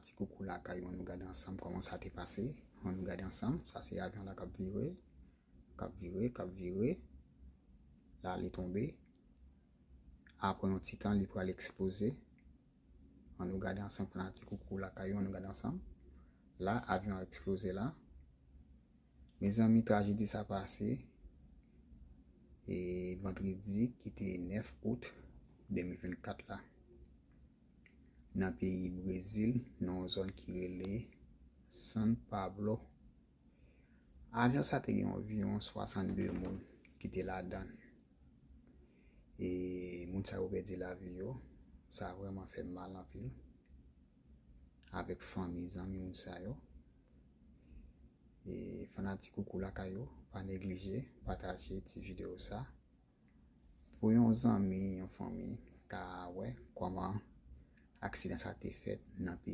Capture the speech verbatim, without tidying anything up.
Ti koukou lakay ou, ann nou gade ansanm kòman sa te pase. Ann nou gade ansanm. Sa se avyon la k ap vire, k ap vire, k ap vire. La li tonbe. Apre yon ti tan, li pral eksploze. Ann nou gade ansanm, fanatik Koukou Lakay yo, ann nou gade ansanm. La, avyon an eksploze la. Mezanmi, trajedi sa pase e vandredi ki te nèf out de mil vennkat la, nan peyi Brezil, nan yon zòn ki rele San Pablo. Avyon sa te gen anviwon swasannde moun ki te ladan l. E moun sa yo pèdi lavi yo. Sa vrèman fè m mal anpil. Avèk fanmi, zanmi moun sa yo. E fanatik Koukou Lakay yo, pa neglije pataje ti videyo sa pou yon zanmi, yon fanmi ka wè kòman aksidan sa te fèt nan peyi.